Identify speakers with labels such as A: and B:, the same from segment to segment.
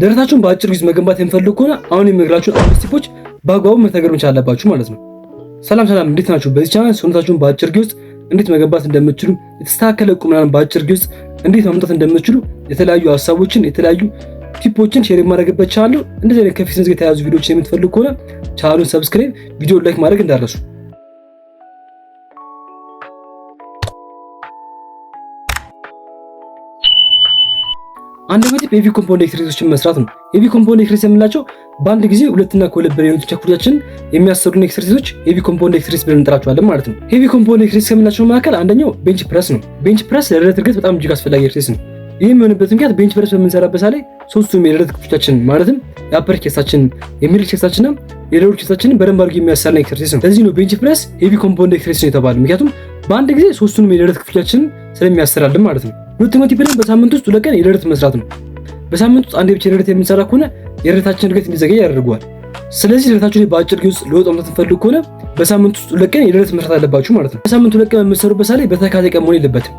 A: ደረታችሁን በአጭር ጊዜ መገንባት የምትፈልጉ ከሆነ አሁን የምነግራችሁን አምስት tip ኦች በአግባቡ መተግበር መቻል አለባችሁ ማለት ነው። ሰላም ሰላም፣ እንዴት ናችሁ? በዚህ ቻናል ሰውነታችሁን በአጭር ጊዜ ውስጥ እንዴት መገንባት እንደምትችሉ፣ የተስተካከለ ቁመናን በአጭር ጊዜ ውስጥ እንዴት ማምጣት እንደምትችሉ የተለያዩ ሀሳቦችን የተለያዩ tip ኦችን share የማደርግበት ቻናል ነው። እንደዚህ አይነት ከ fitness ጋር የተያያዙ ቪዲዮዎችን የምትፈልጉ ከሆነ ቻናሉን subscribe፣ ቪዲዮ like ማድረግ እንዳትረሱ። አንደኛው tip heavy compound exercise ኦችን መስራት ነው። Heavy compound exercise የምንላቸው በአንድ ጊዜ ሁለትና ከሁለት በላይ የሆኑ ጡንቻዎቻችንን የሚያሰሩን exercise ኦች heavy compound exercise ብለን እንጠራቸዋለን ማለት ነው። Heavy compound exercise ከምንላቸው መካከል አንደኛው bench press ነው። Bench press ለደረት እድገት በጣም እጅግ አስፈላጊ exercise ነው። ይህ የሚሆንበት ምክንያት bench press በምንሰራበት ሰዓት ላይ ሶስቱም የደረት ክፍሎቻችንን ማለትም የአፐር ቼስታችንን፣ የሚድል ቼስታችንን፣ የሎወር ቼስታችንን በደንብ አድርጎ የሚያሰራን exercise ነው። ለዚህ ነው bench press heavy compound exercise ነው የተባለው፣ ምክንያቱም በአንድ ጊዜ ሶስቱንም የደረት ክፍሎቻችንን ስለሚያሰራልን ማለት ነው። ሁለተኛው tip ደግሞ በሳምንት ውስጥ 2 ቀን የደረት መስራት ነው። በሳምንት ውስጥ አንዴ ብቻ የደረት የምንሰራ ከሆነ የደረታችን እድገት እንዲዘገይ ያደርገዋል። ስለዚህ ደረታችሁ ላይ በአጭር ጊዜ ውስጥ ለውጥ ማምጣት የምትፈልጉ ከሆነ በሳምንት ውስጥ 2 ቀን የደረት መስራት አለባችሁ ማለት ነው። በሳምንት 2 ቀን በምትሰሩበት ሰዓት ላይ በተከታታይ ቀን መሆን የለበትም።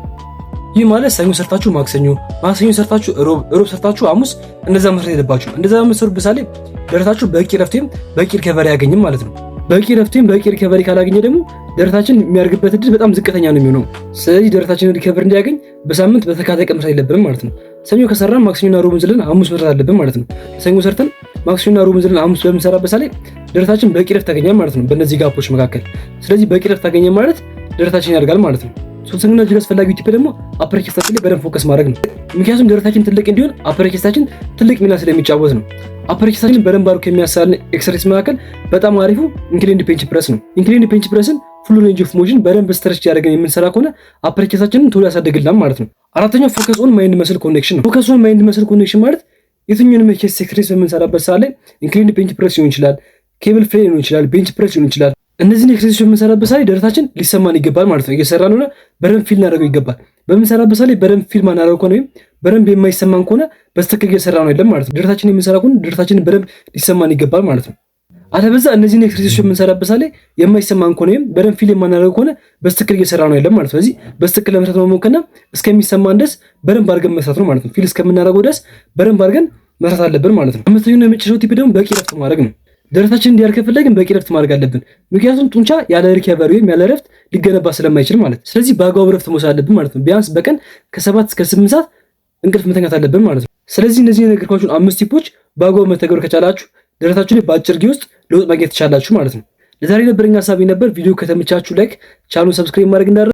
A: ይህ ማለት ሰኞ ሰርታችሁ ማክሰኞ፣ ማክሰኞ ሰርታችሁ ሮብ፣ ሮብ ሰርታችሁ ሐሙስ እንደዛ መስራት የለባችሁ። እንደዛ በምትሰሩበት ሰዓት ላይ ደረታችሁ በቂ ረፍት ወይም በቂ recovery አያገኝም ማለት ነው። በቂ ረፍት ወይም በቂ recovery ካላገኘ ደግሞ ደረታችን የሚያድግበት እድል በጣም ዝቅተኛ ነው የሚሆነው። ስለዚህ ደረታችንን recover እንዲያገኝ በሳምንት በተከታታይ ቀን መስራት የለብንም ማለት ነው። ሰኞ ከሰራን ማክሰኞና ሮብን ዝለን ሐሙስ መስራት አለብን ማለት ነው። ሰኞ ሰርተን ማክሰኞና ሮብን ዝለን ሐሙስ በምንሰራበት ሰዓት ላይ ደረታችን በቂ ረፍት ያገኛል ማለት ነው፣ በእነዚህ gap ኦች መካከል። ስለዚህ በቂ ረፍት ታገኘ ማለት ደረታችን ያድጋል ማለት ነው። ሶስተኛና እጅግ አስፈላጊው tip ደግሞ upper chest ኣችን ላይ በደንብ focus ማድረግ ነው። ምክንያቱም ደረታችን ትልቅ እንዲሆን upper chest ኣችን ትልቅ ሚና ስለሚጫወት ነው። Upper chest ኣችን በደንብ አድርጎ ከሚያሰራልን exercise መካከል በጣም አሪፉ incline bench press ነው። Incline bench press ን full range of motion በደንብ stretch ያደረገን የምንሰራ ከሆነ upper chest ኣችንን ቶሎ ያሳድግልናል ማለት ነው። አራተኛው focus on mind muscle connection ነው። Focus on mind muscle connection ማለት የትኛውንም የ chest exercise በምንሰራበት ሰዓት ላይ incline bench press ሊሆን ይችላል፣ cable fly ሊሆን ይችላል፣ bench press ሊሆን ይችላል። እነዚህን exercise በምንሰራበት ሰዓት ላይ ደረታችን ሊሰማን ይገባል ማለት ነው። እየሰራን ሆነ በደንብ feel እናደርገው ይገባል። በምንሰራበት ሰዓት ላይ በደንብ feel ማናደርገው ከሆነ ወይም በደንብ የማይሰማን ከሆነ በትክክል እየሰራ ነው አይደለም ማለት ነው። ደረታችን የምንሰራ ከሆነ ደረታችንን በደንብ ሊሰማን ይገባል ማለት ነው። አለበዛ እነዚህን exercise ኦች በምንሰራበት ሰዓት ላይ የማይሰማን ከሆነ ወይም በደንብ feel የማናደርገው ከሆነ በትክክል እየሰራ ነው አይደለም ማለት ነው። ስለዚህ በትክክል ለመስራት መሞከርና እስከሚሰማን ድረስ በደንብ አድርገን መስራት ነው ማለት ነው። Feel እስከምናደርገው ድረስ በደንብ አድርገን መስራት አለብን ማለት ነው። አምስተኛው የመጨረሻው tip ደግሞ በቂ ረፍት ማድረግ ነው። ደረታችን እንዲያድግ ከፈለግን በቂ ረፍት ማድረግ አለብን። ምክንያቱም ጡንቻ ያለ recovery ወይም ያለ ረፍት ሊገነባ ስለማይችል ማለት ነው። ስለዚህ በአግባቡ ረፍት መውሰድ አለብን ማለት ነው። ቢያንስ በቀን ከ7 እስከ 8 ሰዓት እንቅልፍ መተኛት አለብን ማለት ነው። ስለዚህ እነዚህ የነገርኳችሁን አምስት tip ኦች በአግባቡ መተግበር ከቻላችሁ ደረታችሁ ላይ በአጭር ጊዜ ውስጥ ለውጥ ማግኘት ትችላላችሁ ማለት ነው። ለዛሬ የነበረኝ ሀሳብ ነበር። ቪዲዮ ከተመቻችሁ like፣ ቻናሉን subscribe ማድረግ እንዳትረሱ።